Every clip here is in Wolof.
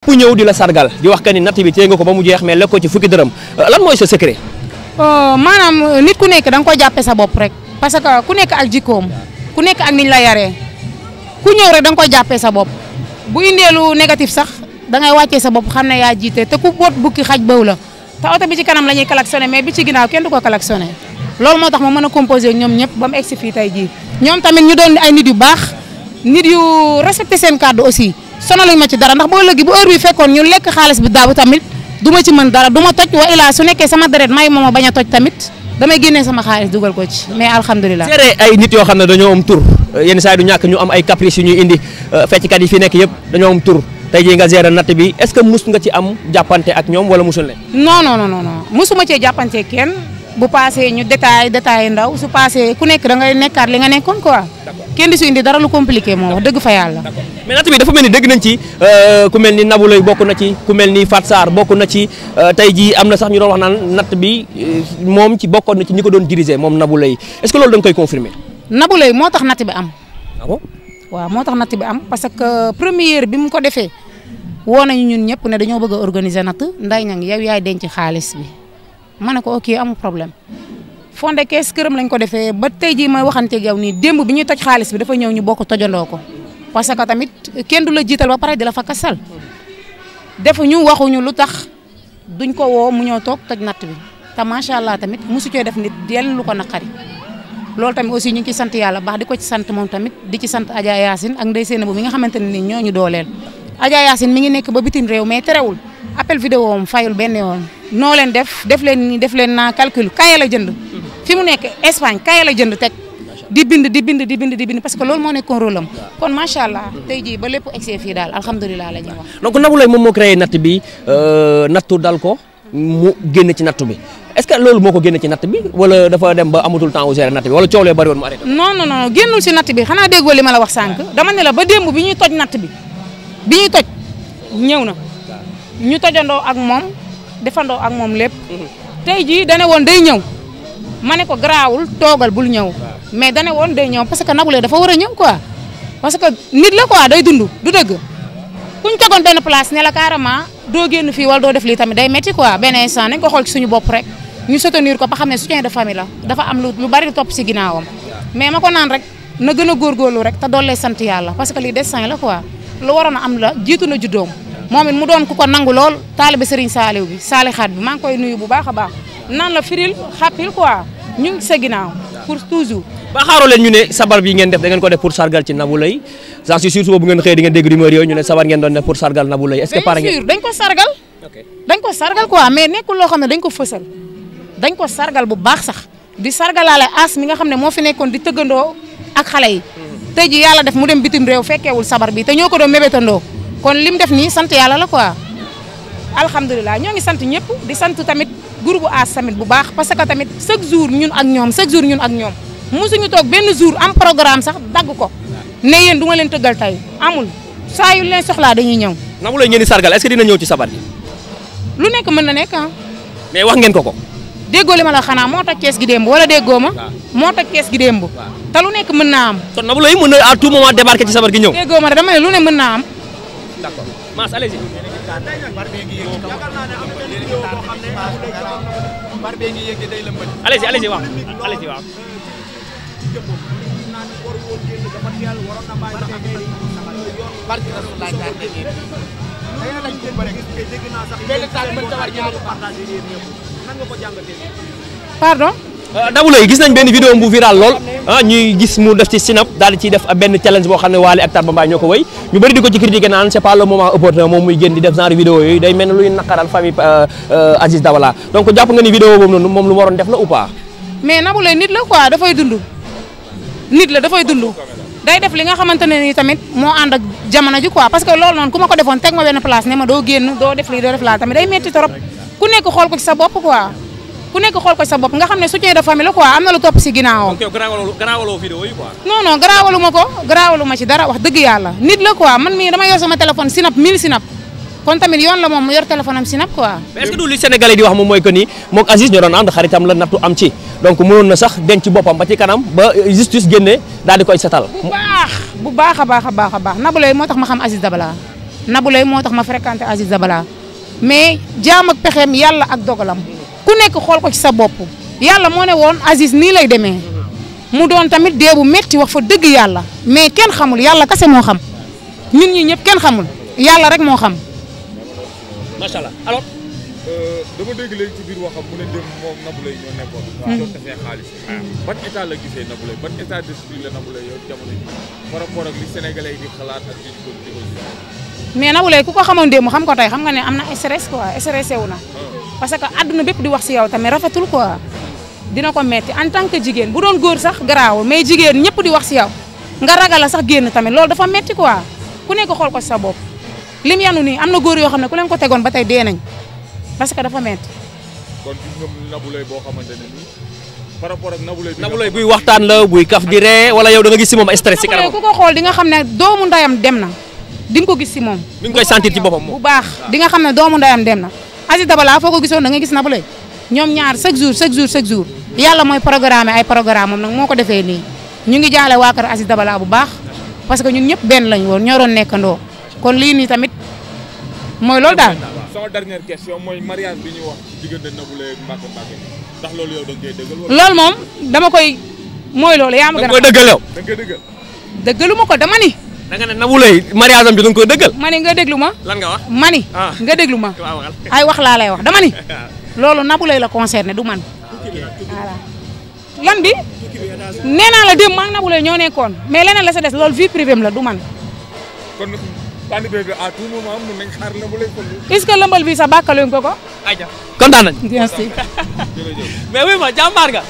ku ñëw di la sargal di wax que ni natt bi téye nga ko ba mu jeex mais lekk ko ci fukki dërëm lan mooy sa secret. maanaam nit ku nekk da nga koy jàppee sa bopp rek parce que ku nekk ak jikkoom ku nekk ak niñ la yaree ku ñëw rek da nga koy jàppee sa bopp bu indee lu négatif sax da ngay wàccee sa bopp xam ne yaa jiite te ku boot bukki xaj bëw la te oto bi ci kanam la ñuy klaxonné mais bi ci ginnaaw kenn du ko klaxonné loolu moo tax ma mën a composé ñoom ñëpp ba mu egsi fii tey jii ñoom tamit ñu doon ay nit yu baax nit yu respecté seen kàddu aussi sonaluñ ma ci dara ndax boo léegi bu heure bi fekkoon ñu lekk xaalis bi daaw tamit du ma ci mën dara du ma toj wa ilaa su nekkee sama deret may ma bañ a toj tamit damay génnee sama xaalis dugal ko ci mais alhamdulilah. seere ay nit yoo xam ne dañoo am tur yenn saa yi du ñàkk ñu am ay caprice yu ñuy indi fecckat yi fi nekk yëpp dañoo am tur tey jii nga gérer natt bi est-ce que mus nga ci am jàppante ak ñoom wala musul leen. non musuma cee jàppante kenn bu paasee ñu détail ndaw su paasee ku nekk da ngay nekkaat li nga nekkoon quoi. kenn di su indi dara lu compliqué moom wax dëgg fa yàlla. mais natt bi dafa mel ni dégg nañ ci ku mel ni Nabou Leye bokk na ci ku mel ni Fat Sarr bokk na ci tey jii am na sax ñu doon wax naan natt bi moom ci bokkoon na ci ñi ko doon diriger moom Nabou Leye est-ce que loolu da nga koy confirmer. Nabou Leye moo tax natt bi am. ah bon waaw moo tax natt bi am parce que première bi mu ko defee woo nañu ñun ñëpp ne dañoo bëgg a organiser natt Ndeye Niang yow yaay denc xaalis bi ma ne ko ok amul problème. fondé kees këram lañ ko defee ba tey jii may waxanteeg yow nii démb bi ñuy toj xaalis bi dafa ñëw ñu bokk tojandoo ko parce que tamit kenn du la jiital ba pare di la fa kasal defuñu waxuñu lu tax duñ ko woo mu ñëw toog toj natt bi te macha allah tamit mosu cee def nit dellu lu ko naqari loolu tamit aussi ñu ngi ciy sant yàlla baax di ko ci sant moom tamit di ci sant Adja Yacine ak Ndeye Sène bu mi nga xamante ne nii ñoo ñu dooleel Adja Yacine mi ngi nekk ba bitim réew mais terewul appel vidéo am fayul benn yoon noo leen def leen nii def leen naa calcul kaye la jënd. fi mu nekk Espagne kaye la jënd teg di bind parce que loolu moo nekkoon rôle am kon macha allah tey jii ba lépp egsee fii daal alhamdulilah la ñuy wax. donc Nabou Leye moom moo créé natt bi nattu dal ko mu génn ci natt bi est-ce que loolu moo ko génn ci natt bi wala dafa dem ba amatul temps wu gérer natt bi wala coow lee bari woon mu arrêté. non génnul si natt bi xanaa déggoo li ma la wax sànq dama ne la ba démb bi ñuy toj natt bi ñuy toj ñëw na ñu tojandoo ak moom defandoo ak moom lépp tey jii dane woon day ñëw. ma ne ko garaawul toogal bul ñëw mais dane woon day ñëw parce que Nabou Leye dafa war a ñëw quoi parce que nit la quoi day dund du dëgg kuñ tegoon benn place ne la carrément doo génn fii wala doo def lii tamit day métti quoi benn instant nañ ko xool ci suñu bopp rek ñu soutenir ko ba xam ne soutien de famille la dafa am lu bari topp ci ginnaawam mais ma ko naan rek na gën a góorgóorlu rek te doole sant yàlla parce que lii destin la quoi lu waroon a am la jiitu na juddoom moom it mu doon ku ko nangu lool taalibe Serigne Saliou bi Salixaat bi maa ngi koy nuyu bu baax a baax naan la firil xàppil quoi ñu ngi sa ginnaaw pour toujours. ba xaaroo leen ñu ne sabar bi ngeen def da ngeen ko def pour sargal ci Nabou Leye j'en suis sûr suba bu ngeen xëyee di ngeen dégg rumeur yooyu ñu ne sabar ngeen doon def pour sargal Nabou Leye est-ce que pare ngeen. bien sûr dañ ko sargal quoi mais nekkul loo xam ne dañ ko fësal dañ ko sargal bu baax sax di sargalaale as mi nga xam ne moo fi nekkoon di tëggandoo ak xale yi tey ji yàlla def mu dem bitim réew fekkeewul sabar bi te ñoo ko doon mébétandoo kon lim def nii sant yàlla la quoi alhamdulilah ñoo ngi sant ñëpp di sant tamit groupe as tamit bu baax parce que tamit chaque jour ñun ak ñoom musuñu toog benn jour am programme sax dagg ko ne yéen du ma leen tëggal tey amul saa yu leen soxlaa dañuy ñëw. Nabou Leye ngeen di sargal est-ce que dina ñëw ci sabar bi. lu nekk mën na nekk ah. mais wax ngeen ko. déggoo li ma la xanaa moo toj kees gi démb wala déggoo ma. moo toj kees gi démb. te lu nekk mën naa am. kon Nabou Leye mën na à tout moment débarquer ci sabar gi ñëw. déggoo ma dama ne lu ne mën naa am. d'accord Mass allez-y. allez-y waaw allez-y waaw. pardon. Nabou Leye gis nañ benn vidéo bu viral lool ñuy gis mu def ci Snap daal di ciy def benn challenge boo xam ne Wally ak Tarba Mbaye ñoo ko wéy ñu bëri di ko ci critiquer naan c'est pas le moment opportun moom muy génn di def genre vidéo yooyu day mel ne luy naqaral famille Aziz Dabala donc jàpp nga ni vidéo boobu noonu moom lu waroon def la ou pas. mais Nabou Leye nit la quoi dafay dund nit la dafay dund day def li nga xamante ne ni tamit moo ànd ak jamono ji quoi parce que loolu noonu ku ma ko defoon teg ma benn place ne ma doo génn doo def lii doo def laa tamit day metti trop ku nekk xool ko ci sa bopp quoi ku nekk xool ko ci sa bopp nga xam ne soutien de famille la quoi am na lu topp si ginnaawam. ok garaawaloo vidéo yi quoi. non garaawalu ma ko garaawalu ma ci dara wax dëgg yàlla nit la quoi man mii dama yor sama téléphone sinap 1000 sinap kon tamit yoon la moom mu yor téléphone am sinap quoi. mais est-ce que du li Sénégalais di wax moom mooy que ni moog Aziz ñoo doon ànd xaritam la nattu am ci donc mënoon na sax denc boppam ba ci kanam ba justice génne daal di koy setal. bu baax a baax Nabou Leye moo tax ma xam Aziz Dabala Nabou Leye moo tax ma fréquenté Aziz Dabala mais jaam ak pexeem yàlla ak dogalam ku nekk xool ko ci sa bopp yàlla moo ne woon Aziz nii lay demee mu doon tamit dee bu métti wax fa dëgg yàlla mais kenn xamul yàlla kase moo xam ñun ñi ñëpp kenn xamul yàlla rek moo xam. macha allah alors. dama dégg léegi ci biir waxam mu ne dem moom Nabou Leye ñoo nekkoon. waaw doon defee xaalis. ban état la gisee Nabou Leye ban état d'esprit la Nabou Leye yow jamono ji par rapport ak li Sénégalais yi di xalaat ak di ko mais Nabou Leye ku ko xamoon démb xam ko tey xam nga ne am na stress quoi stressé wu na. parce que àdduna bépp di wax si yow tamit rafetul quoi. dina ko metti en tant que jigéen bu doon góor sax garaawul mais jigéen ñëpp di wax si yow nga ragal la sax génn tamit loolu dafa metti quoi ku nekk xool ko si sa bopp lim yanu nii am na góor yoo xam ne ku leen ko tegoon ba tey dee nañ parce que dafa metti kon gis nga Nabou Leye boo xamante ne nii par rapport ak Nabou Leye. Nabou Leye buy waxtaan la buy kaf di ree wala yow da nga gis si moom stress si kanam. ku ko xool di nga xam ne doomu ndayam dem na di nga ko gis si moom. mi ngi koy sentir ci boppam moom bu baax di nga xam ne doomu ndayam dem na. Aziz Dabala foo ko gisoon da nga gis Nabou Leye ñoom ñaar chaque jour yàlla mooy programme ay programme moom nag moo ko defee nii ñu ngi jaale waa kër Aziz Dabala bu baax parce que ñun ñëpp benn lañ woon ñoo doon nekkandoo kon lii nii tamit mooy loolu daal. sama dernière question mooy mariage bi ñu wax diggante Nabou Leye ak Mbacké Mbacké ndax loolu yow da nga koy dëggal wala. loolu moom dama koy mooy loolu yaa ma gën a. da nga koy dëggal yow. da nga koy dëggal. dëggalu ma ko dama ni. da nga ne Nabou Leye mariage am bi da nga koy dëggal. ma ni nga déglu ma. lan nga wax. ma ni nga déglu ma. ay wax laa lay wax dama ni. loolu Nabou Leye la concerné du man. voilà lan bi nee naa la démb maa ngi Nabou Leye ñoo nekkoon mais leneen la sa des loolu vie privée la du man. kon bandi bébé à tout moment mun nañ xaar Nabou Leye kon. est-ce que lëmbal bi sax bàkkaluñ ko ko. ayca kontaan nañ. merci. mais oui ma jàmbaar nga.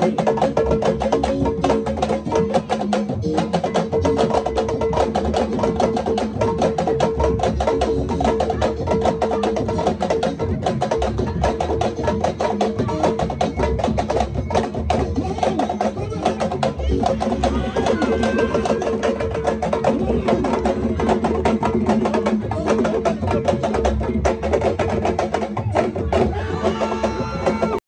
Wally